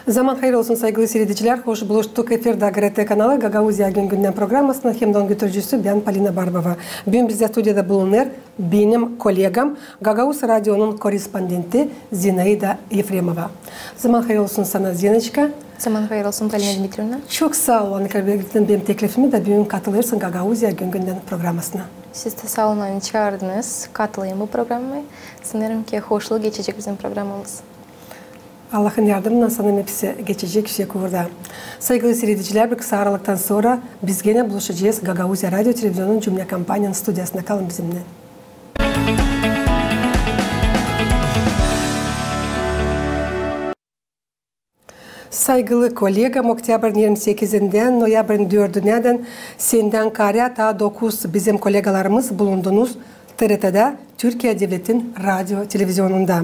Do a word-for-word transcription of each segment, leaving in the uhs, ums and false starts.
Zaman hayır olsun, saygılı siiredicilär. Hoş buluştuk efirdä GRT kanalı Gagauziya gün-gündän programasının hem dä onun götürücüsü bän, Polina Barbova. Büün bizdä studiyada bulunêr benim kollegam, Gagauz radionun korrespondenti Zinaida Efremova. Zaman hayır olsun sana, Zinaçka. Zaman hayır olsun, Polina Dmitrievna. Çok saa ol, ani kablettin benim teklifimi da büün katılêrsın Gagauziya gün-gündän programasına. Siz dä saa olun, ani çaardınız katılayım bu programaya. Sanêrım ki hoşlu geçecek bizim programamız. Allahın yardımınnan sanêrım hepsi geçecek, şey kurda. Saygılı siiredicilär, bir kısa aralıktan sora biz genä buluşacez Gagauziya radio televizionun cümnä kompaniyanın studiyasında. Kalın bizimnän. Saygılı kollegam, oktyabrın irmi sekizindän noyabrın dördünädän sendän kaarä taa dokuz bizim kollegalarımız bulundunuz TRT-dä, Türkiye Devletin radio televizionunda.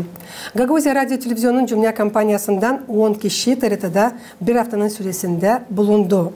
Gagauziya radio televizionun cümnä kompaniyasından on kişi TRT-dä bir aftanın süresindä bulundu.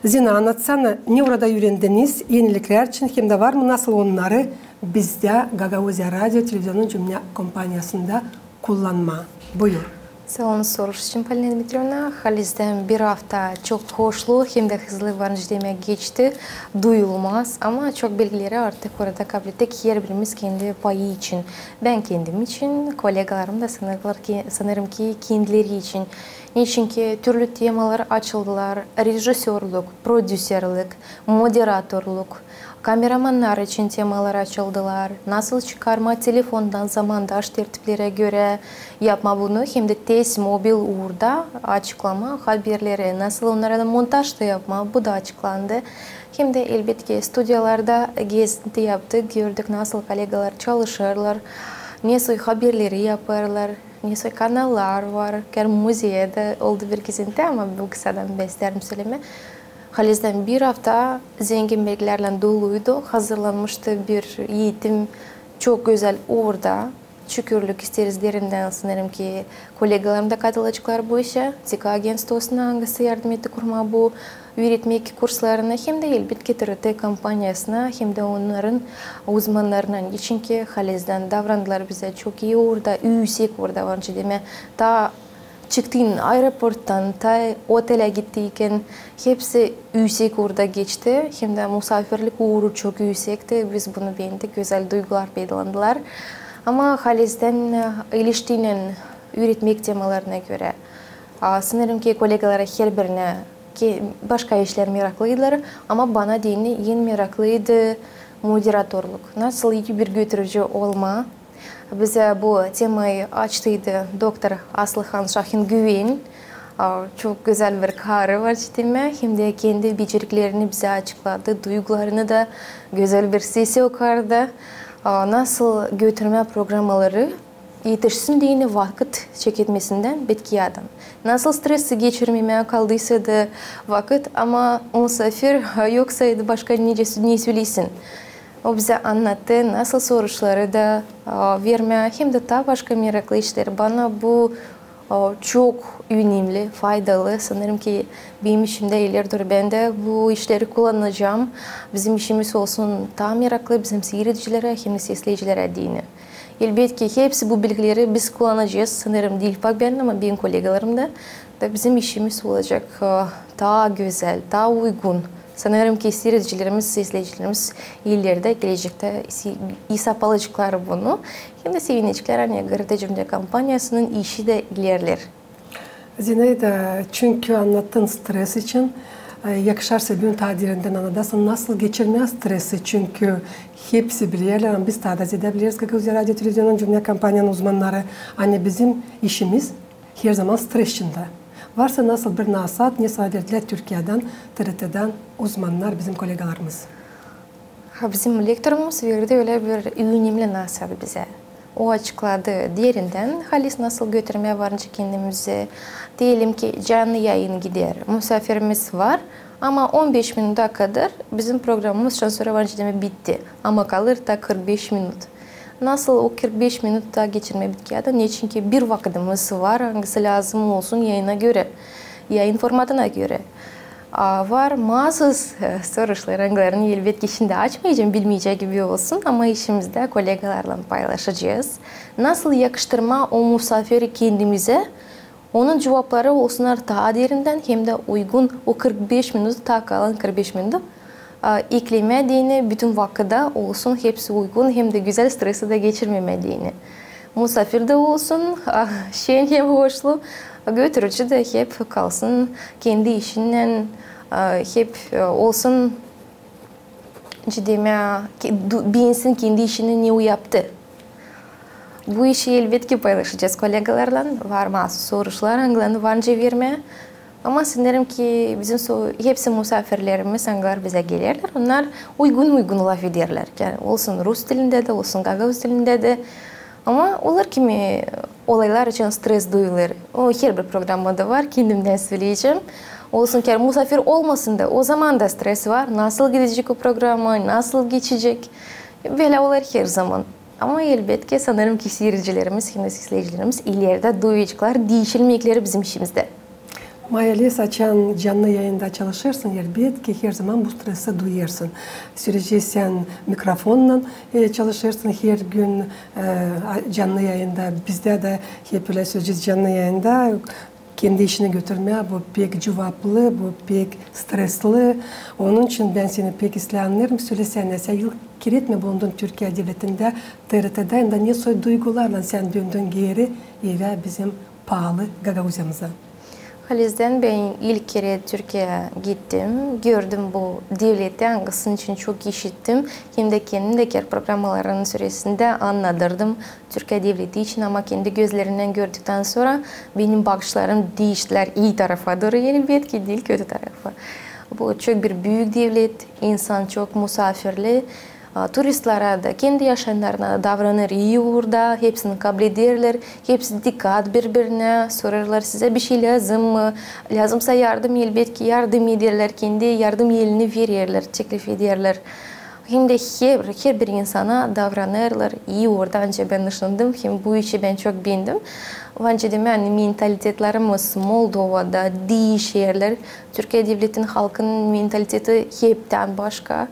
Zina, annatsana, ne orada üürendiniz eniliklär için, hem dä var mı nasıl onnarı bizdä Gagauziya radio televizionun cümnä kompaniyasında kullanmaa? Buyur. Saa olun soruş için, Polina Dmitrievna. Halizdän bir afta çok hoşlu hem dä hızlı, var nicä demää, geçti. Duyulmaz, ama çok belgileri artık orada kablettik, herbirimiz kendi payı için. Bän kendim için, kollegalarım da sanêrlar ki, sanêrım ki kendileri için. Neçin ki türlü temalar açıldılar: rejissörlük, prodüserlik, moderatorluk, kameramannar için temalar açıldılar, nasıl çıkarmaa telefondan zamandaş tertiplerä görä, yapmaa bunu hem dä tez, mobil uurda açıklamaa haberleri, nasıl onnarı da montaj da yapmaa, bu da açıklandı. Hem dä, elbetki, studiyalarda gezinti yaptık, gördük, nasıl kollegalar çalışêrlar, ne soy haberleri yapêrlar, ne soy kanallar var, kär muzeyä dä oldu bir gezinti, ama bu kısadan bän isteerim sölemää. Halizdän bir afta zengin belgilärlän doluydu, hazırlanmıştı bir eğitim, çok gözäl uurda. Şükürlük isteeriz derindän, sanêrım ki kollegalarım da katılaceklar bu işä, TİKA agentstvosundan, angısı yardım etti kurmaa bu üüretmäk kurslarını, hem dä, elbetki, TRT kompaniyasına, hem dä onnarın uzmannarına, neçin ki halizdän davrandılar bizä çok ii uurda, üüsek uurda, var nicä demää, taa çıktın aeroporttan, taa otelä gittiykän, hepsi üüsek uurda geçti. Hem dä musaafirlik uuru çok üüsekti. Biz bunu beendik, gözäl duygular peydalandılar. Ama halizdän, e, iliştiynän üüretmäk temalarına görä, a, sanêrım ki kollegalara herbirinä ki başka işlär meraklıydılar, ama bana deyni en meraklıydı moderatorluk. Nasıl ii bir götürücü olmaa. Bizä bu temayı açtıydı doktor Aslıhan Şahin-Güven. A, çok gözäl bir karı, var nicä demää, hem dä kendi beceriklerini bizä açıkladı, duygularını da, gözäl bir sesi okardı. A, nasıl götürmää programaları etişsin deyni vakıt çeketmesindän bitkiyädän. Nasıl stresi geçirmemää kaldıysa da vakıt, ama musaafir yoksaydı, başka nicä, ne söleysin. O bizä annattı, nasıl soruşları da, a, vermää, hem dä taa başka meraklı işleri. Bana bu, a, çok önemli, faydalı. Sanêrım ki benim işimdä ileri dooru bän dä bu işleri kullanacam. Bizim işimiz olsun taa meraklı bizim siiredicilerä hem dä sesleyicilerä deyni. Elbetki, hepsi bu bilgileri biz kullanacez. Sanêrım, diil pak bän, ama benim kollegalarım da. Da bizim işimiz olacek, e, taa gözäl, taa uygun. Sanêrım ki siiredicilerimiz, sesleyicilerimiz ileridä, gelecektä si-, isap alaceklar bunu. Hem dä sevinecekler, ani GRT cümnä kompaniyasının işi dä ilerleer. Zinaida, çünkü annattın stres için, e, yakışarsa büün taa derindän annadasın, nasıl geçirmää stresi, çünkü hepsi bilerlär, ama biz taa da zerä bileriz Gagauziya radio televizionun cümnä kompaniyanın uzmannarı, ani bizim işimiz herzaman stres içindä. Varsa nasıl bir nasaat, ne sana verdilär Türkiyädän, TRT-dän uzmannar, bizim kollegalarımız? Ha, bizim lektorumuz verdi ölä bir önemli nasaat bizä. O açıkladı derindän, halis nasıl götürmää var nicä kendimizi. Deyelim ki, canlı yayın gider, musaafirimiz var, ama on beş minuta kadar bizim programamız şansora var nicä demää bitti, ama kalır taa kırk beş minut. Nasıl o kırk beş minut taa geçirmää bitkiyädän, neçin ki bir vakıdımız var, angısı lääzım olsun yayına görä, yayın formatına görä. A var maasız, e, soruşlar, angılarını, elbetki, şindi açmayacam, bilmeyecek gibi olsun, ama işimizdä kollegalarlan paylaşacez. Nasıl yakıştırmaa o musaafiri kendimizä, Onun cuvapları olsunnar taa derindän hem dä uygun, o kırk beş minut, taa kalan kırk beş minut, a, eklemää deyni bütün vakıda olsun hepsi uygun hem dä gözäl, stresi dä geçirmemää deyni. Musaafir dä olsun, a, şen hem hoşlu, götürücü dä hep kalsın kendi işinnän, a, hep, e, olsun, nicä demää, ke-, du-, beensin kendi işini, ne o yaptı. Bu işi, elbetki, paylaşacez kolegalarlan. Var maasuz soruşlar, angılarını var nicä vermää. Ama sanêrım ki bizim so-, hepsi musaafirlerimiz, angılar bizä gelerlär, onnar uygun-uygun lafederlär. Yani olsun rus dilindä dä, olsun gagauz dilindä dä. Ama olêr kimi olaylar için stres duyulêr. O herbir programada var, kendimdän söleyecäm. Olsun ki musaafir olmasın da, o zaman da stres var. Nasıl gidecek o programa, nasıl geçecek? Bölä olêr herzaman. Ama, elbetki, sanêrım ki siiredicilerimiz hem dä sesleyicilerimiz ilerdä duyaceklar diişilmekleri bizim işimizdä. Maya Lisa, açan canlı yayında çalışêrsın, elbetki, herzaman bu stresi duyêrsın. Sürece sän mikrofonnan, e, çalışêrsın her gün, e, a, canlı yayında. Bizdä dä hep ölä sürece canlı yayında. Kendi işini götürmää, bu pek cuvaplı, bu pek stresli. Onun için bän seni pek islää annêêrım. Sölesänä, sän ilk kerä mi bulundun Türkiye devletindä, T R T-dä, hem dä ne soy duygularlan sän döndün geeri evä bizim paalı Gagauziyamıza? Halizdän bän ilk kerä Türkiyeyä gittim, gördüm bu devleti, angısının için çok işittim. Hem dä kendim dä kendi programaların süresindä annadırdım Türkiye devleti için, ama kendi gözlerimnän gördüktän sora benim bakışlarım diiştilär ii tarafa dooru, elbetki, diil kötü tarafa. Bu çok bir büük devlet, insan çok musaafirli. A, turistlerä dä, kendi yaşayannarına da davranêr ii uurda, hepsini kablederlär, hepsi dikat biri-birinä, sorêrlar: "Sizä bişey lääzım mı?" Lääzımsa yardım, elbetki, yardım ederlär, kendi yardım elini vererlär, teklif ederlär. Hem dä her, herbir insana davranêrlar ii uurda, nicä bän düşündüm, hem bu işi bän çok beendim. Var nicä demää, ani mentalitetlerimiz Moldovada diişerlär. Türkiye devletin halkının mentaliteti heptän başka.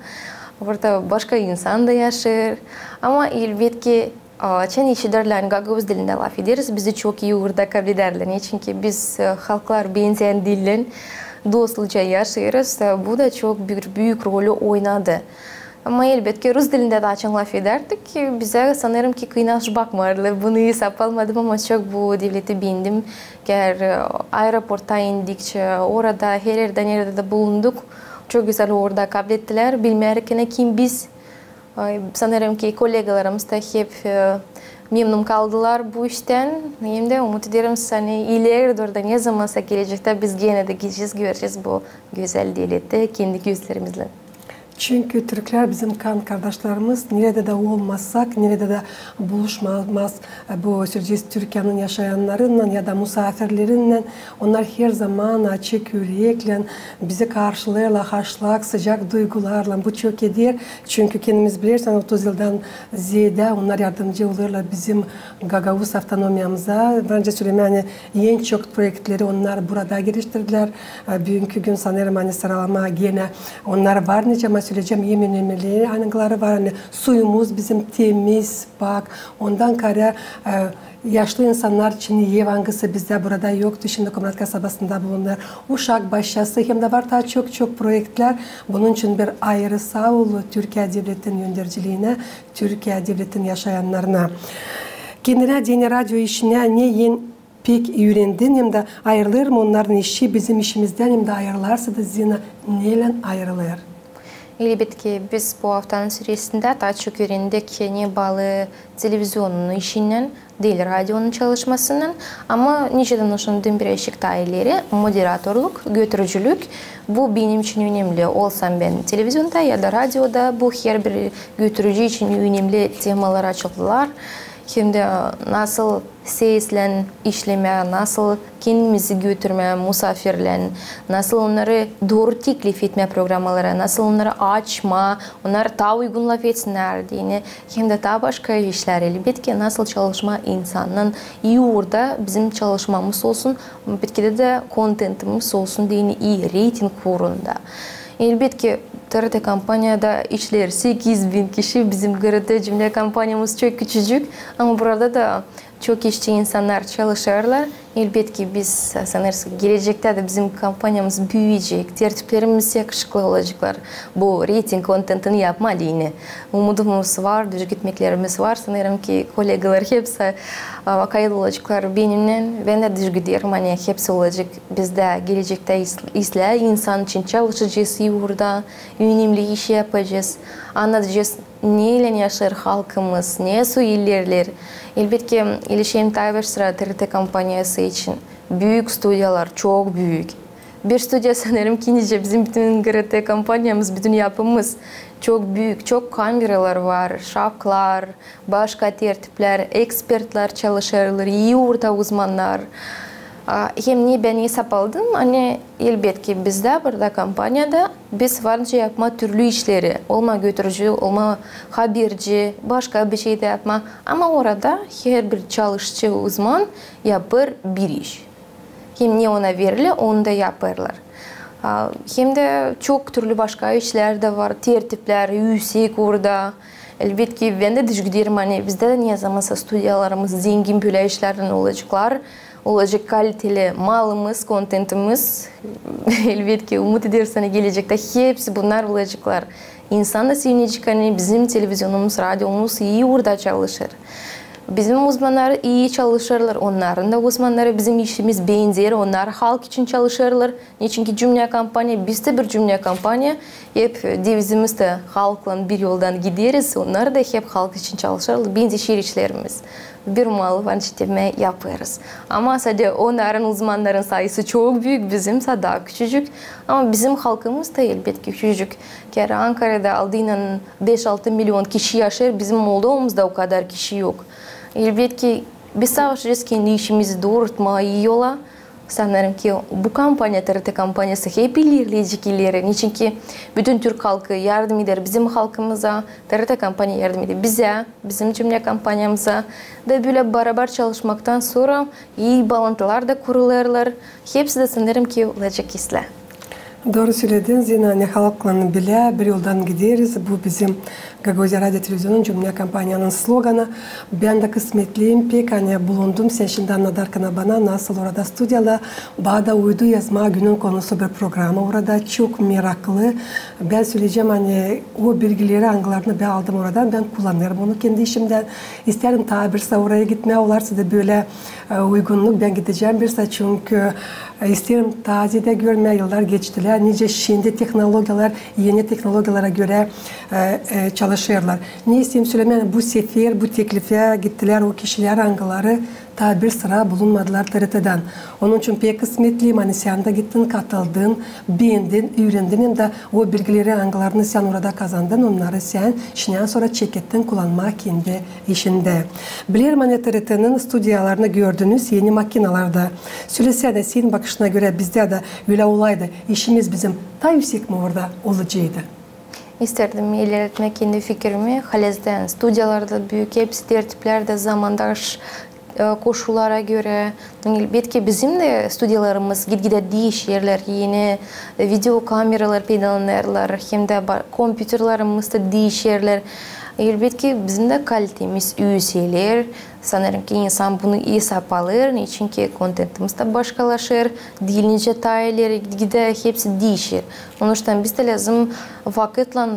Burada başka insan da yaşêêr. Ama, elbetki, a, açan işiderlär, ani gagauz dilindä lafederiz, bizi çok ii uurda kablederlär. Neçinki biz, e, halklar benzeyän diillän dostluca yaşêêrız. E, bu da çok bir büük rolü oynadı. Ama, elbetki, rus dilindä dä açan lafedärdik, bizä, sanêrım ki, kıynaş bakmardılar. Bunu isap almadım, ama çok bu devleti beendim. Ker, e, aeroporta indikçä, orada, her erdä, neredä dä bulunduk, çok gözäl orada kablettilär. Bilmärik, ani kim biz. Ay, sanêrım ki, kolegalarımız da hep, e, memnun kaldılar bu iştän. Hem dä umut ederim, ani ileri dooru da, ne zamansa gelecektä biz genä dä gidecez, görecez bu gözäl devleti kendi gözlerimizlän. Çünkü türklär bizim kan kardaşlarımız, neredä dä olmasak, neredä dä buluşmaz, e, bu sürece Türkiyenin yaşayannarınnan ya da musaafirlerinnän, onnar herzaman açık üreklän bizi karşılêêrlar, haşlak, sıcak duygularlan. Bu çok eder. Çünkü kendimiz bilersän, otuz yıldan zeedä onnar yardımcı olêrlar bizim Gagauz avtonomiyamıza. Var nicä sölemää, ani en çok proektleri onnar burada geliştirdilär. E, büünkü gün sanêrım, ani sıralama genä onnar var nicä, ama söleyecäm, en önemlileri, angıları var, ani suyumuz bizim temiz, pak, ondan kaarä, e, yaşlı insannar için ev, angısı bizdä burada yoktu, şindi Komrat kasabasında bulunêr. Uşak başçası, hem dä var taa çok-çok proektlär. Bunun için bir ayırı saa ol Türkiye devletin önderciliinä, Türkiye devletin yaşayannarına. Kendinnä deyni radio işinä ne en pek üürendin, hem dä ayırılêr mı onnarın işi bizim işimizdän, hem dä ayırılarsa da, Zina, nelän ayırılêr? Elbetki, biz bu aftanın süresindä taa çok üürendik ne baalı televizionun işinnän, diil radionun çalışmasınnan. Ama nicä dä düşündüm birazcık taa ileri, moderatorluk, götürücülük, bu benim için önemli. Olsam bän televizionda ya da radioda, bu herbir götürücü için önemli temalar açıldılar. Hem dä nasıl seslän işlemää, nasıl kendimizi götürmää musaafirlän, nasıl onnarı dooru teklif etmää programalara, nasıl onnarı açmaa, onnar taa uygun lafetsinnär deyni, hem dä taa başka işlär, elbetki, nasıl çalışmaa insannan ii uurda bizim çalışmamız olsun, bitkidä dä kontentimiz olsun deyni ii reyting uurunda. Elbetki, T R T kompaniyada işleer sekiz bin kişi, bizim G R T cümle kompaniyamız çok küçücük, ama burada da çok işçi insannar çalışêrlar. Elbetki, biz sanêrız, gelecektä dä bizim kompaniyamız büüyecek, tertiplerimiz yakışıklı olaceklar. Bu reyting kontentini yapma deyni. Umudumuz var, düzgitmeklerimiz var. Sanêrım ki, kollegalar hepsi, a, vakaylı olaceklar benimnän. Bän dä düzgüderim, ani hepsi olacek. Biz dä gelecektä is-, islää insan için çalışacez, ii uurda, önemli iş yapacez, annadacez, neylän yaşêêr halkımız, ne söleerlär. Elbetki, ileşerim taa bir sıra TRT kompaniyası için. Büük studiyalar, çok büük. Bir studiya, sanêrım ki, nicä bizim bütün TRT kompaniyamız, bütün yapımız. Çok büük, çok kameralar var, şapkalar, başka tertipler, ekspertlär çalışêrlar, ii uurda uzmannar. A, hem ne bän esap aldım, ani elbetki, bizdä burada kompaniyada biz var nicä yapma türlü işleri, olma götürücü, olma haberci, başka bir şey dä yapma. Ama orada herbir çalışıcı, uzman yapêr bir iş. Hem ne ona verili, onu da yapêrlar. A, hem dä çok türlü başka işlär dä var, tertipler, üüsek uurda. Elbetki, bän dä düzgüderim, ani bizdä dä ne zamansa studiyalarımız zengin bölä işlärlän olaceklar. Olacek kaliteli malımız, kontentimiz. Elbetki, umut ederiz, ani gelecektä hepsi bunnar olaceklar. İnsan da sevinecek, ani bizim televizionumuz, radiomuz ii uurda çalışêr. Bizim uzmannar ii çalışêrlar, onnarın da uzmannarı, bizim işimiz benzeer, onnar halk için çalışêrlar. Neçinki cümlä kompaniya, biz dä bir cümlä kompaniya, hep devizimiz dä halklan bir yoldan gideriz, onnar da hep halk için çalışêrlar, benzeşir işlerimiz. Bir mal var nicä yapêrız. Ama sade onnarın uzmannarın sayısı çok büük, bizim sa taa küçücük. Ama bizim halkımız da elbetki küçücük. Kärä Ankarada aldıynan beş-altı million kişi yaşêêr, bizim Moldovamızda o kadar kişi yok. Elbetki, biz savaşacez kendi işimizi doorutmaa ii yola. Sanêrım ki, bu kompaniya, TRT kompaniyası hep ilerleyecek ileri. Neçinki bütün türk halkı yardım eder bizim halkımıza, TRT kompaniya yardım eder bizä, bizim cümlä kompaniyamıza. Da bölä barabar çalışmaktan sora ii baalantılar da kurulêrlar. Hepsi dä, sanêrım ki, olacek islää. Dooru söledin, Zina, ani halklan bilä, bir yoldan gideriz. Bu bizim Gagauziya radio televizionun cümlä kompaniyanın sloganı. Bän dä kısmetliyim pek, ani bulundum, sän şindi annadarkan bana, nasıl orada studiyada, bana da uydu yazmaa günün konusu bir programa orada, çok meraklı. Bän söleyecäm, ani o bilgileri, angılarını bän aldım oradan, bän kullanêrım onu kendi işimdän. İsteerim taa bir sıra oraya gitmää, olarsa da bölä e, uygunnuk, bän gidecäm bir sıra, çünkü, e, isteerim taa ziyadä görmää, yıllar geçtilär, nicä şindi tehnologiyalar, eni tehnologiyalara görä, e, e, çalışêrlar. Ne isteerim sölemää, ani bu sefer bu teklifä gittilär o kişilär, angıları taa bir sıra bulunmadılar TRT-dän. Onun için pek kısmetliyim, ani sän dä gittin, katıldın, beendin, üürendin, hem dä o bilgileri, angılarını sän orada kazandın, onnarı sän şindän sora çekettin kullanmaa kendi işindä. Bilerim, ani TRT-nin studiyalarını gördünüz eni makinalarda. Sölesänä, senin bakışına görä, bizdä dä ölä olaydı, işimiz bizim taa üüsek mi orada olaceydı? İstärdim ilerletmää kendi fikirimi. Halizdän studiyalar da büük, hepsi tertiplär dä zamandaş, e, koşullara görä. Elbetki, bizim dä studiyalarımız gitgidä diişerlär, eni, e, videokameralar peydalanêrlar, hem dä ba-, kompyuterlarımız da diişerlär. Elbetki, bizim dä kalitemiz üüseler. Sanêrım ki, insan bunu esap alêr, neçinki kontentimiz da başkalaşêr, diil nicä taa ileri gitgidä, hepsi diişer. Onuştan bizdä lääzım vakıtlan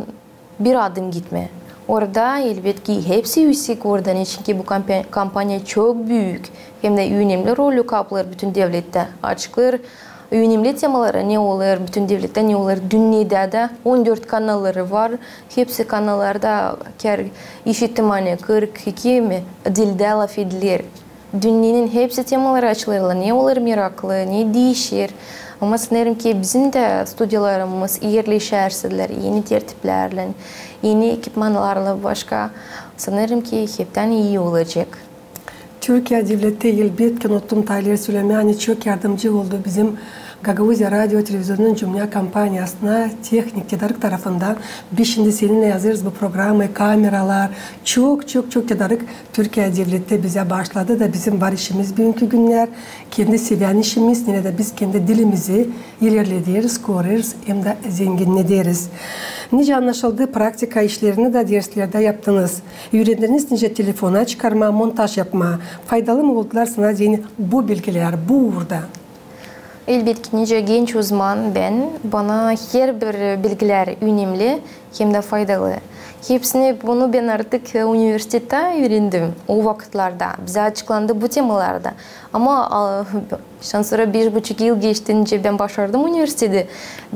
bir adım gitmää. Orada, elbetki, hepsi üüsek orada, neçinki bu kompa-, kompaniya çok büük, hem dä önemli rolü kaplêêr bütün devlettä. Açıklêêr önemli temaları, ne olêr bütün devlettä, ne olêr dünnedä dä. On dört kanalları var, hepsi kanallarda kär işittim, ani kırk iki mi dildä lafediler. Dünnenin hepsi temaları açılêrlar, ne olêr meraklı, ne diişer. Ama sanêrım ki, bizim dä studiyalarımız ilerleşärselär, eni tertiplärlän, eni ekipmanlarlan başka, sanêrım ki, heptän ii olacek. Türkiye devleti, elbetki, unuttum taa ileri sölemää, ani çok yardımcı oldu bizim Gagauziya radio televizionunun cümlä kompaniyasına tehnik tedarik tarafından biz şindi seninnän hazırız bu programayı, kameralar, çok, çok, çok tedarik Türkiye devleti bizä baaşladı da bizim var işimiz büünkü günnär, kendi sevän işimiz, neredä biz kendi dilimizi ilerlederiz, koruyarız hem dä zenginnederiz. Nicä annaşıldı, praktika işlerini dä derslerdä yaptınız. Üürendiniz nicä telefona çıkarmaa, montaj yapmaa. Faydalı mı oldular sana deyni bu bilgilär bu uurda? Elbetki, nicä genç uzman bän, bana herbir bilgilär önemli hem dä faydalı. Hepsini bunu bän artık universitettä üürendim. O vakıtlarda bizä açıklandı bu temalarda. Ama, a, şansora beş buçuk yıl geçti nicä bän başardım universiteti.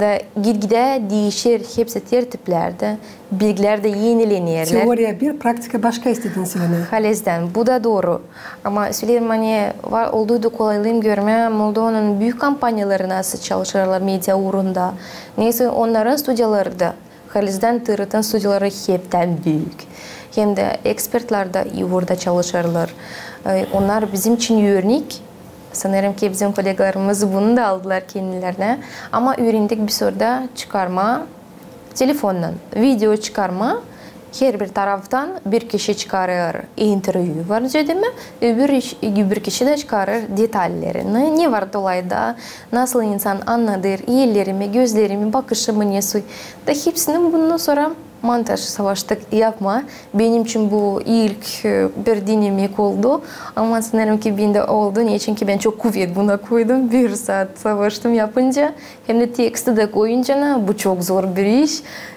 Da gitgidä diişer hepsi tertiplär dä, bilgilär dä enilenerlär. Teoriya bir, praktika başka, istedin sölemää. Halizdän, bu da dooru. Ama söleerim, ani var, olduydu kolaylıım görmää Moldovanın büük kompaniyaları nasıl çalışêrlar media uurunda. Neysä, onnarın studiyaları da, halizdän TRT-nın studiyaları heptän büük. Hem dä ekspertlär dä i uurda çalışêrlar. E, onnar bizim için örnek. Sanêrım ki, bizim kollegalarımız bunu da aldılar kendilerinä. Ama üürendik biz orada çıkarmaa telefonnan video çıkarmaa. Herbir taraftan bir kişi çıkarêr, intervyu var, sölemää, öbür iş-, öbür kişi dä çıkarêr detallerini. Ne vardı olayda, nasıl insan annadêr, ellerimi, gözlerimi, bakışımı, nesoy. Da hepsini bundan sora montaj savaştık yapmaa. Benim için bu ilk, e, bir denemek oldu. Ama sanêrım ki, bendä oldu. Neçin ki, bän çok kuvet buna koydum. Bir saat savaştım yapınca. Hem dä teksti dä koyunca, bu çok zor bir iş.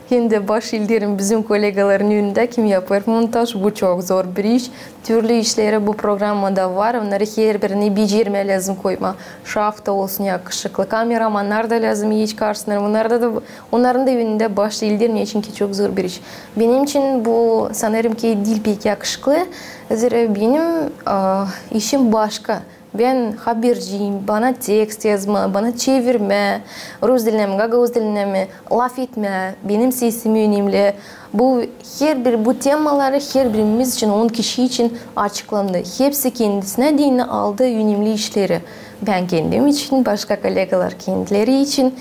Hem dä baş ellerim bizim kollegaların önündä, kim yapêr montaj, bu çok zor bir iş. Türlü işleri bu programada var, onnarı herbirini becermää lääzım koymaa. Şafta olsun yakışıklı, kameramannar da lääzım ii çıkarsınnar, onnarda da, onnarın da önündä baş ellerim, neçin ki çok zor bir iş. Benim için bu, sanêrım ki, diil pek yakışıklı, zerä benim, a, işim başka. Bän haberciyim, bana tekst yazmaa, bana çevirmää, rus dilinä mi, gagauz dilinä mi, lafetmää, benim sesim önemli. Bu herbir, bu temaları herbirimiz için, on kişi için açıklandı. Hepsi kendisinä deyni aldı önemli işleri. Bän kendim için, başka kollegalar kendileri için.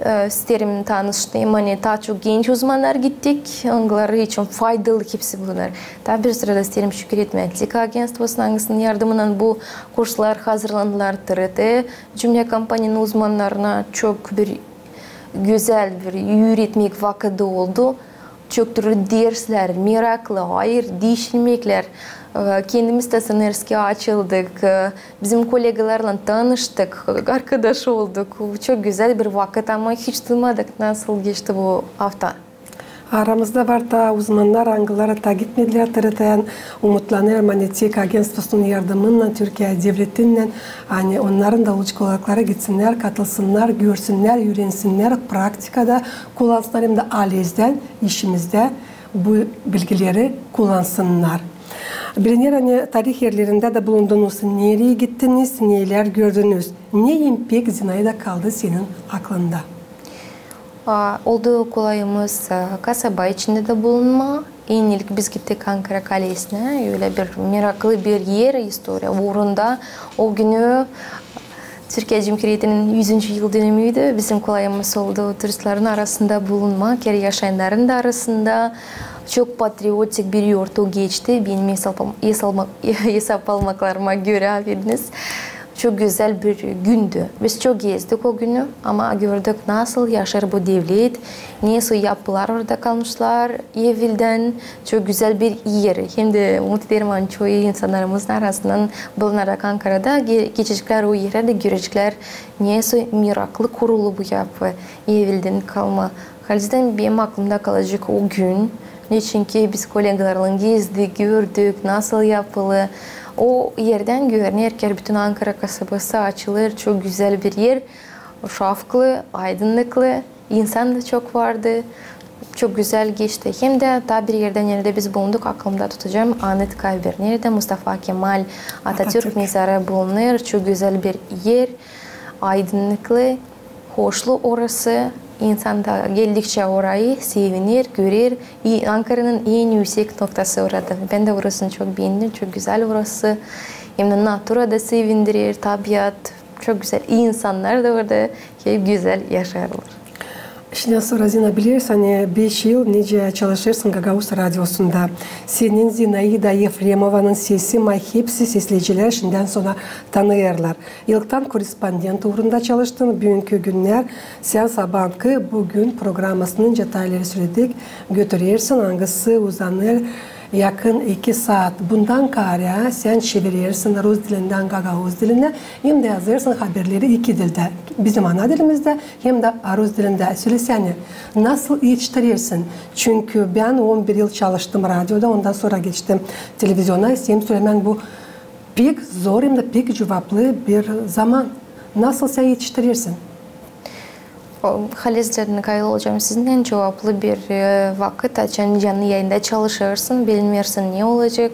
E, isteerim tanıştırayım, ani taa çok genç uzmannar gittik, angıları için faydalı hepsi bunnar. Taa bir sırada isteerim şükür etmää TİK agentstvosuna, angısının yardımınnan bu kurslar hazırlandılar. TRT cümlä kompaniyanın uzmannarına çok bir gözäl bir üüretmek vakıdı oldu. Çok türlü derslär, meraklı, ayır diişilmeklär. E, kendimiz dä sanêrız ki açıldık. E, bizim kollegalarlan tanıştık, arkadaş olduk. Çok gözäl bir vakıt, ama hiç duymadık, nasıl geçti bu afta. Aramızda var taa uzmannar, angıları taa gitmedilär TRT-yä. Umutlanêrım, ani TİK agentstvosunun yardımınnan, Türkiye devletinnän, ani onnarın da uluçkolakları gitsinnär, katılsınnar, görsünnär, üürensinnär, praktikada kullansınnar hem dä halizdän işimizdä bu bilgileri kullansınnar. Biliner, ani tarih erlerindä dä bulundunuz. Nereyi gittiniz, nelär gördünüz? Ne en pek Zinaida kaldı senin aklında? A, oldu kolayımız, a, kasaba içindä dä bulunmaa. En ilk biz gittik Ankara kalesinä, ölä bir meraklı bir er istoriya uurunda. O günü Türkiye Cumhuriyetinin üzüncü yıl dönümüydü. Bizim kolayımız oldu turistlerin arasında bulunmaa, hem yaşayannarın da arasında. Çok patriotik bir yortu geçti. Benim esap-, esap-, esaplamaklarıma görä, afediniz, çok gözäl bir gündü. Biz çok gezdik o günü, ama gördük, nasıl yaşêêr bu devlet, nesoy yapılar orada kalmışlar evveldän. Çok gözäl bir er. Hem dä umut ederim, ani çoyu insannarımızın arasından bulunardan Ankarada ge-, geçeceklär o erä dä göreceklär, nesoy meraklı kurulu bu yapı, evveldän kalma. Halizdän benim aklımda kalacek o gün. Neçinki biz kollegalarlan gezdik, gördük, nasıl yapılı. O erdän görüner, ki bütün Ankara kasabası açılêr, çok gözäl bir er. Şafklı, aydınnıklı, insan da çok vardı. Çok gözäl geçti. Hem dä taa bir erdä, neredä biz bulunduk, aklımda tutacam, Anıtkabir. Neredä Mustafa Kemal Atatürk, Atatürk mezarı bulunêr. Çok gözäl bir er, aydınnıklı, hoşlu orası. İnsan da geldikçä orayı seviner, görer. İ-, Ankaranın en üüsek noktası orada. Bän dä orasını çok beendim, çok gözäl orası. Hem dä natura da sevindirer, tabiat. çok gözäl insannar da orada hep gözäl yaşêêrlar. Şindi sora, Zina, bilersin, ani beş yıl nicä çalışêrsın Gagauz radiosunda. Seni Zinaida Efremovanın sesi, may hepsi sesleyicilär şindän sora tanıyêrlar. İlktän korrespondent uurunda çalıştın, büünkü günnär sän Sabaankı bugün programasının detayları söledik, götürersin, angısı uzanêr yakın iki saat. Bundan kaarä sän çevirersin rus dilindän gagauz dilinä, hem dä yazêrsın haberleri iki dildä, bizim ana dilimizdä hem dä rus dilindä. Sölesänä, nasıl etiştirersin? Çünkü bän on bir yıl çalıştım radioda, ondan sora geçtim televiziona. İsteerim sölemää, bu pek zor hem dä pek cuvaplı bir zaman. Nasıl sän etiştirersin? O, halizdän kayıl olacam sizinnän, cuvaplı bir, e, vakıt, açan canlı yayında çalışêrsın, bilmeersin, ne olacek,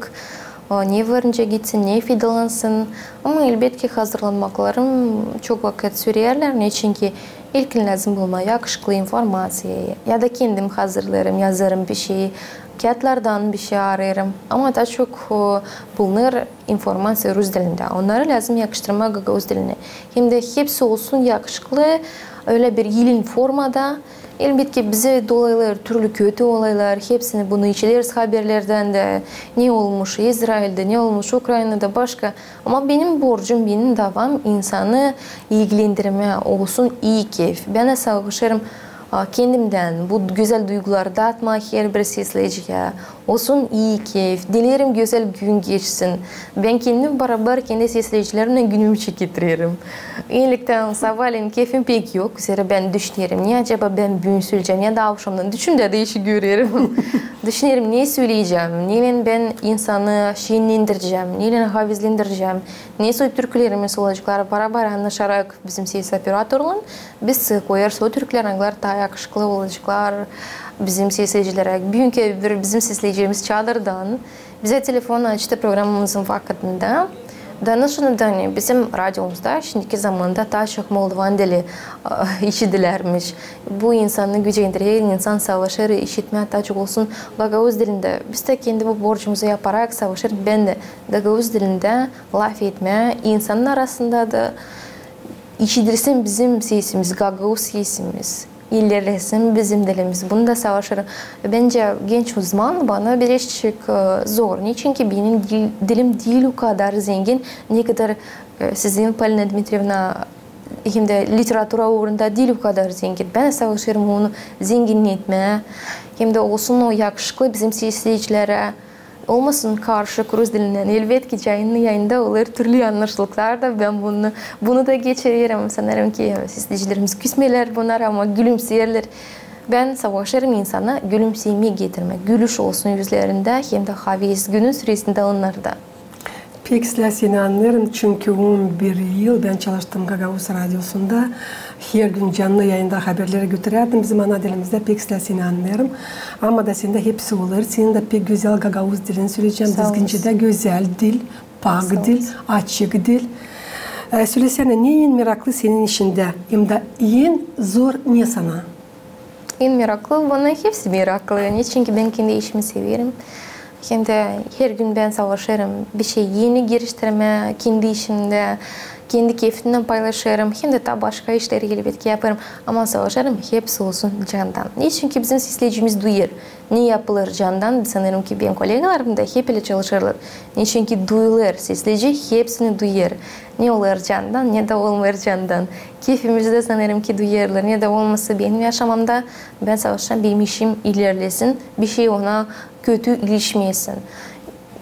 o, ne var nicä gitsin, ne faydalanılsın. Ama, elbetki, hazırlanmaklarım çok vakıt sürerlär, neçinki ilkin lääzım bulmaa yakışıklı informaţiya, ya da kendim hazırlêêrım, yazêrım bişey, kiyatlardan bişey arêêrım. Ama taa çok, e, bulunêr informaţiya rus dilindä. Onnarı lääzım yakıştırmaa gagauz dilinä. Hem dä hepsi olsun yakışıklı, ölä bir ilin formada. Elbetki, bizä dolayılêr türlü kötü olaylar, hepsini bunu işideriz haberlerdän dä, ne olmuş İzraildä, ne olmuş Ukraynada, başka. Ama benim borcum, benim davam insanı ilgilendirmää, olsun ii keyf. Bän dä savaşêrım, a, kendimdän bu gözäl duyguları daatmaa herbir sesleyiciyä. Olsun ii keyf. Dileerim, gözäl gün geçsin. Bän kendim barabar kendi sesleyicilerimnän günümü çekettirerim. Ennilikten, sabaalän keyfim pek yok. Zerä bän düşünerim, ne acaba bän büün söleyecäm, ya da avşamdan düşümdä dä işi görerim. Düşünerim, ne söleyecäm, neylän bän insanı şenlendirecäm, neylän havezlendirecäm, ne soy türkülerimiz olaceklar. Barabar annaşarak bizim ses operatorlan, biz koyêrız o türküleri, angıları taa yakışıklı olaceklar bizim sesleyicilerä. Büünkü bir bizim sesleyicimiz Çadırdan bizä telefon açtı programamızın vakıdında. Danışın, ani bizim radiomuzda şindiki zamanda taa çok moldovan dili, a, işidilermiş. Bu insanı gücendirer, insan savaşêr işitmää taa çok olsun gagauz dilindä. Biz dä kendi bu borcumuzu yaparak savaşêrız. Bän dä gagauz dilindä lafetmää insanın arasında da, işidilsin bizim sesimiz, gagauz sesimiz, ilerlesin bizim dilimiz. Bunu da savaşêrım. Bendä genç uzman bana birazçık, e, zor. Neçinki benim dil-, dilim diil o kadar zengin, ne kadar, e, sizin, Polina Dmitrievna, hem dä literatura uurunda diil o kadar zengin. Bän savaşêrım onu zenginnetmää. Hem dä olsun o yakışıklı bizim sesleyicilerä. Olmasın karışık rus dilindän. Elbetki, canlı yayında olêr türlü yannışlıklar da, bän bunu, bunu da geçirerim. Sanêrım ki, sesleyicilerimiz küsmeerlär bunnara, ama gülümseerlär. Bän savaşêrım insana gülümsemeyi getirmää. Gülüş olsun üzlerindä, hem dä haves günün süresindä onnarda. Pek islää seni annêêrım, çünkü on bir yıl bän çalıştım Gagauz radiosunda. Her gün canlı yayında haberleri götürärdim bizim ana dilimizdä. Pek islää seni annêêrım. Ama da sendä hepsi olêr. Senin dä pek gözäl gagauz dilin söleyecäm. Sağ ol. Dizgincedä gözäl dil, pak dil, açık dil. E, sölesänä, ne en meraklı senin işindä? Hem dä en zor ne sana? En meraklı, bana hepsi meraklı. Neçinki bän kendi işimi severim. Hem dä her gün bän savaşêrım bişey eni geliştirmää kendi işimdä, kendi keyfimnän paylaşêrım. Hem dä taa başka işleri, elbetki, yapêrım. Ama savaşêrım hepsi olsun candan. Neçinki bizim sesleyicimiz duyêr, ne yapılêr candan. Sanêrım ki, benim kollegalarım da hep ölä çalışêrlar. Neçinki duyulêr, sesleyici hepsini duyêr. Ne olêr candan, ne dä olmêêr candan. Keyfimizi dä, sanêrım ki, duyêrlar. Ne dä olmasa benim yaşamamda, bän savaşêrım benim işim ilerlesin, bişey ona kötü ilişmesin.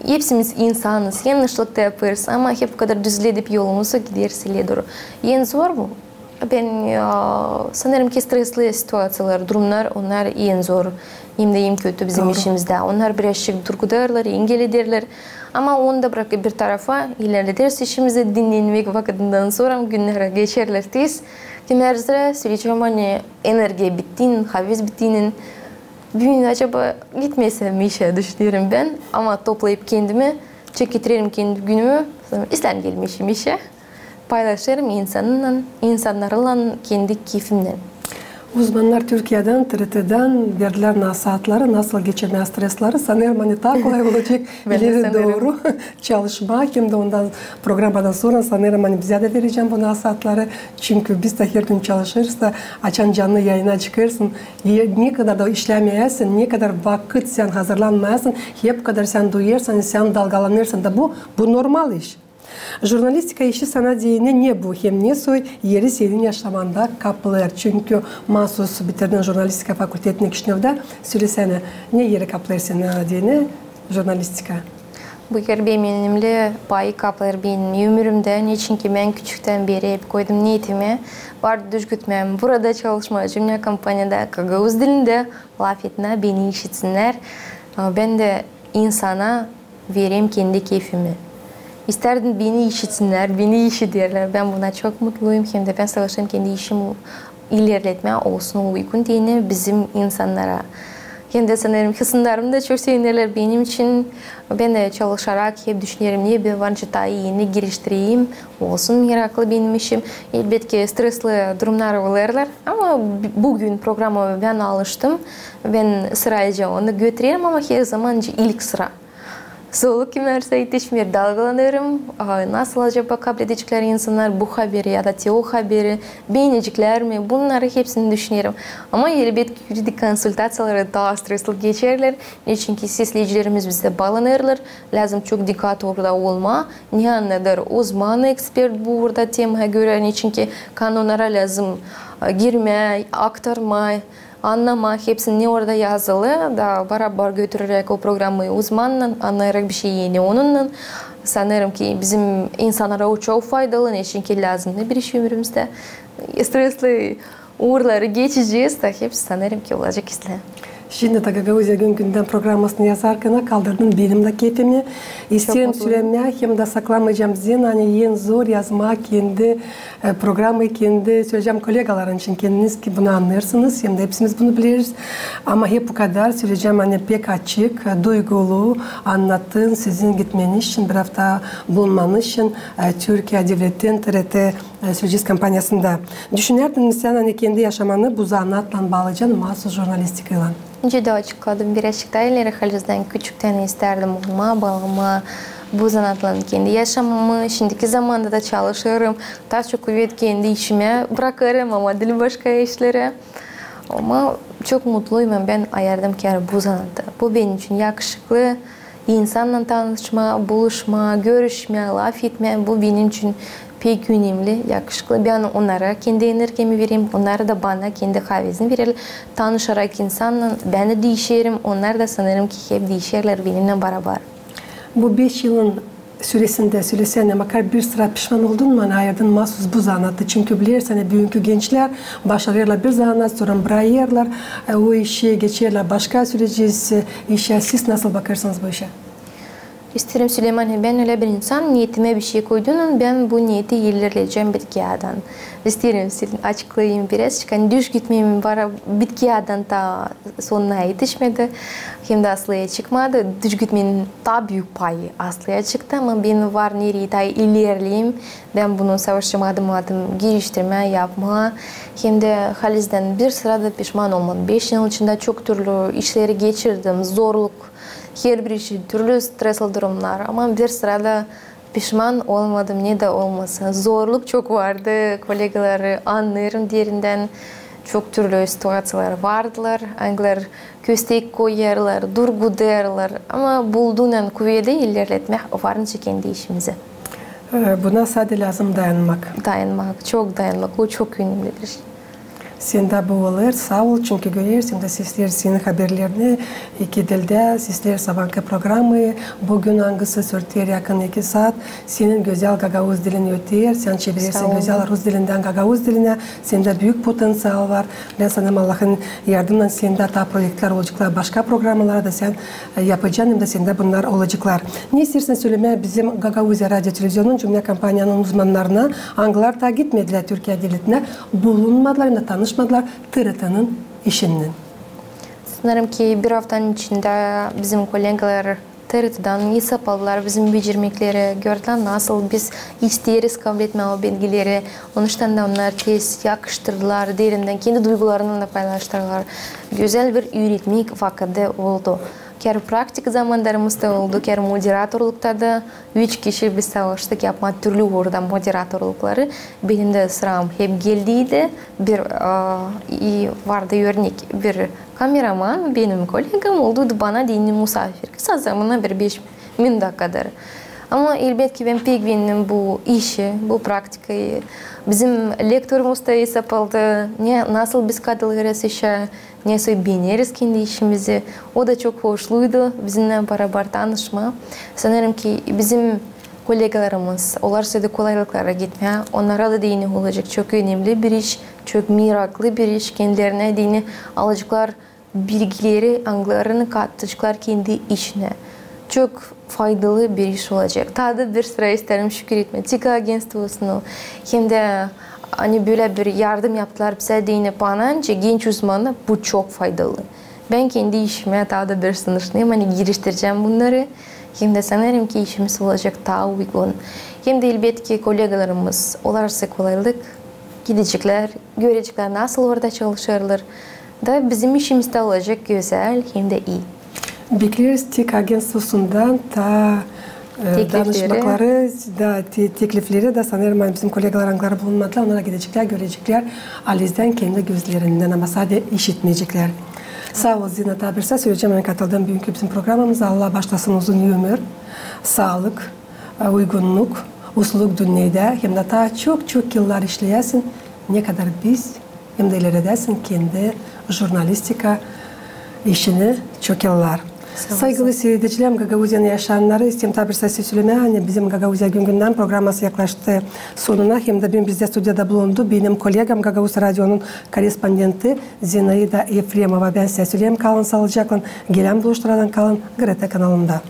Hepsimiz insanız, yannışlık da yapêrız, ama hep o kadar düzeledip yolumuzu gideriz ileri dooru. En zor mu? Bän, ya, sanêrım ki, stresli situaţiyalar, durumnar, onnar en zor, hem dä en kötü bizim işimizdä. Onnar birazçık durgudêrlar, engel ederlär. Ama onu da brakıp bir tarafa, ilerlederiz işimizi, dinlenmäk vakıdından sora günnär geçerlär tiz. Kimär zerä söleyecäm, ani energiya bittiynän, haves bittiynän, büün acaba gitmesem mi işä, düşünerim bän. Ama toplayıp kendimi, çekettirerim kendi günümü, islää gelmeerim işä. Paylaşêrım insanınnan, insannarlan kendi keyfimnän. Uzmannar Türkiyedän, TRT-dän verdilär nasaatları, nasıl geçirmää stresleri. Sanêrım, ani taa kolay olacek ileri dooru çalışmaa, hem dä ondan, programadan sora, sanêrım, ani bizä dä verecän bu nasaatları. Çünkü biz dä hergün çalışêrız da, açan canlı yayına çıkêrsın, ne kadar da işlämeyäsin, ne kadar vakıt sän hazırlanmayasın, hep kadar sän duyêrsın, sän dalgalanêrsın da bu, bu normal iş. Jurnalistika işi sana deyni ne bu hem ne soy eri senin yaşamanda kaplêêr? Çünkü maasuz bitirdin jurnalistika fakultetini Kişinövdä. Sölesänä, ne eri kaplêêr sana deyni jurnalistika? Bu er benimnän payı kaplêêr benim ömrümdä. Neçinki bän küçüktän beri hep koydum neetimi, vardı düş gitmää burada çalışmaa, cümlä kompaniyada gagauz dilindä lafetmää, beni işitsinnär. Bän dä insana vererim kendi keyfimi. İstärdim, beni işitsinnär, beni işiderlär. Bän buna çok mutluyum, hem dä bän savaşêrım kendi işimi ilerletmää, olsun uygun deyni bizim insannara. Hem dä sanêrım, insannar da çok sevinerlär benim için. Bän dä çalışarak hep düşünerim, ne bän var nicä taa iyini geliştireyim, olsun meraklı benim işim. Elbetki, stresli durumnar olêrlar, ama b-, büün programamı bän alıştım. Bän sırayca onu götürerim, ama her zaman ilk sıra. Zorluk kimär sayı etişmeer, dalgalanêrım. A, nasıl acaba kabledeceklär insannar bu haberi ya da te o haberi, beenecekler mi? Bunnarı hepsini düşünerim. Ama elbetki, yuridik konsultaţiyaları taa stresli geçerlär. Neçinki sesleyicilerimiz bizdä baalanêrlar. Lääzım çok dikkat orada olmaa. Ne annadır uzman, ekspert bu orada temaya görä. Neçinki kanonnara lääzım, e, girmää, aktarmaa, annamaa hepsini, ne orada yazılı, da barabar götüreräk o programayı uzmannan, annnayarak bişey eni onunnan. Sanêrım ki, bizim insannara o çok faydalı, neçinki lääzım da bir iş ömrümüzdä. Stresli uurları geçecez, da hepsi, sanêrım ki, olacek islää. Şindi dä Gagauziya gün-gündän programasını yazarkana kaldırdın benim dä keyfimi. İsteerim sölemää, hem dä saklamayacam seni, ani en zor yazmaa kendi e, programayı kendi, söleyecäm, kollegaların için, kendiniz ki bunu annêêrsınız, hem dä hepsimiz bunu bileriz. Ama hep bu kadar, söleyecäm, ani pek açık, e, duygulu annattın sizin gitmeniz için, bir afta bulunmanız için, e, Türkiye devletin TRT, e, Sözcüs kompaniyasında. Düşünärdin mi sän, ani kendi yaşamanı bu zanaatlan baalayacan, maasuz jurnalistikaylan? Öncä dä açıkladım, birazçık taa ileri, halizdän küçüktän istärdim olmaa, baalanmaa bu zanaatlan kendi yaşamamı. Şindiki zamanda da çalışêrım. Taa çok kuvet kendi işimä brakêrım, ama diil başka işlerä. Ama çok mutluyum, bän ayardım kendi bu zanaatı. Bu benim için yakışıklı. İnsannan tanışmaa, buluşmaa, görüşmää, lafetmää, bu benim için pek önemli, yakışıklı. Bän onnara kendi energiyamı vererim, onnar da bana kendi havezini vererlär. Tanışarak insannan bän dä diişerim, onnar da, sanêrım ki, hep diişerlär benimnän barabar. Bu beş yılın süresindä, sölesänä, makar bir sıra pişman oldun mu, ani ayırdın maasuz bu zanaatı? Çünkü bilersin, ani büünkü gençlär başarêrlar bir zanaat, sora brakêrlar, e, o işi, geçerlär başka söleyecäm, e, işä. Siz nasıl bakêrsınız bu işä? İsteerim sölemää, ani bän ölä bir insan, neetimä bir şey koydunam, bän bu neeti ilerledecäm bitkiyadan. İsteerim sö-, açıklayım birazçık, ani düş gitmeerim var bitkiyadan taa sonuna etişmedi, hem dä aslıya çıkmadı. Düş gitmenin taa büük payı aslıya çıktı, ama bän var nereyi taa ilerleyim. Bän bunu savaşêrım adım-adım geliştirmää, yapmaa. Hem dä halizdän bir sıra da pişman olmadım. Beş yıl içindä çok türlü işleri geçirdim, zorluk, herbir işi türlü stresli durumnar. Ama bir sıra da pişman olmadım, ne dä olmasa. Zorluk çok vardı, kollegaları annêêrım derindän. Çok türlü situaţiyalar vardılar, angıları köstek koyêrlar, durgudêrlar. Ama buldun kuvedi ilerletmää var nicä kendi işimizi. E, buna sade lääzım dayanmak. Dayanmak, çok dayanmak. O çok önemli bir şey. Sendä bu olêr, saa ol, çünkü görersin dä, sesleer senin haberlerini iki dildä, sesleer sabaankı programayı, büün angısı sürter yakın iki saat, senin gözäl gagauz dilin öter, sän çevirersin gözäl rus dilindän gagauz dilinä, sendä büük potenţial var. Bän sanêrım, Allahın yardımınnan sendä taa proektlär olaceklar, başka programaları da sän, e, yapacan, hem dä sendä bunnar olaceklar. Ne isteersin sölemää bizim Gagauziya radio televizionun, cümlä kompaniyanın uzmannarına, angıları taa gitmedilär Türkiye devletinä, bulunmadılar, hem dä tanışmadılar TRT-nin işinnän? Sanêrım ki, bir aftanın içindä bizim kollegalar T R T-dan esap aldılar bizim becermekleri, gördülär, nasıl biz isteeriz kabletmää o bilgileri. Onuştan da onnar tez yakıştırdılar, derindän kendi duygularını da paylaştırdılar. Gözäl bir üüretmek vakıdı oldu. Kär praktik zamanlarımız da oldu, kär moderatorlukta da. Üç kişi biz savaştık yapmaa türlü uurda moderatorlukları. Benim dä sıram hep geldiydi. Bir, a, i vardı örnek, bir kameraman, benim kollegam, olduydu bana deyni musaafir. Kısa zamana, bir beş minut kadar. Ama elbetki bän pek beendim bu işi, bu praktikayı. Bizim lektorumuz da esap aldı, ne, nasıl biz kadınları seçä, nesoy beeneriz kendi işimizi. O da çok hoşluydu bizimnän barabar tanışmaa. Sanêrım ki bizim kollegalarımız, olar söyledi kolaylıklara gitmää, onnara da deyni olacek çok önemli bir iş, çok meraklı bir iş, kendilerinä deyni alaceklar bilgileri, angılarını kataceklar kendi işinä. Çok faydalı bir iş olacek. Taa da bir sıra isteerim şükür etmää TİKA agentstvosunu, hem dä ani bölä bir yardım yaptılar bizä deyni bana, genç uzmana, bu çok faydalı. Bän kendi işimä taa da bir sınıştım, ani giriştirecäm bunnarı. Hem dä sanêrım ki işimiz olacek taa uygun. Hem dä elbetki kollegalarımız, olar söz kolaylık, gideceklär, göreceklär nasıl orada çalışêrlar. Da bizim işimiz dä olacek gözäl hem dä ii. Bekleriz TİKA agentstvosundan taa, e, danışmakları da, te-, teklifleri da, sanêrım, ani bizim kollegalar, angıları bulunmadılar, onnara gideceklär, göreceklär, alizdän kendi gözlerindän, ama sade işitmeyeceklär. Saa ol, Zina, taa bir sıra söleyecäm, ani katıldıın büünkü bizim programamıza. Allah baaşlasın uzun ömür, saalık, e, uygunnuk, usluluk dünnedä, hem dä taa çok-çok yıllar işleyäsin, ne kadar biz, hem dä ileredäsin kendi jurnalistika işini çok yıllar. Saygılı siiredicilär, Gagauziyanın yaşayannarı, isteerim taa bir sıra sölemää, ani bizim Gagauziya gün-gündän programası yaklaştı sonuna, hem dä büün bizdä studiyada bulundu benim kollegam, Gagauz radionun korrespondenti Zinaida Efremova. Bän sizä söleerim, kalın saalıcaklan, gelän buluşmadan kalın GRT kanalında.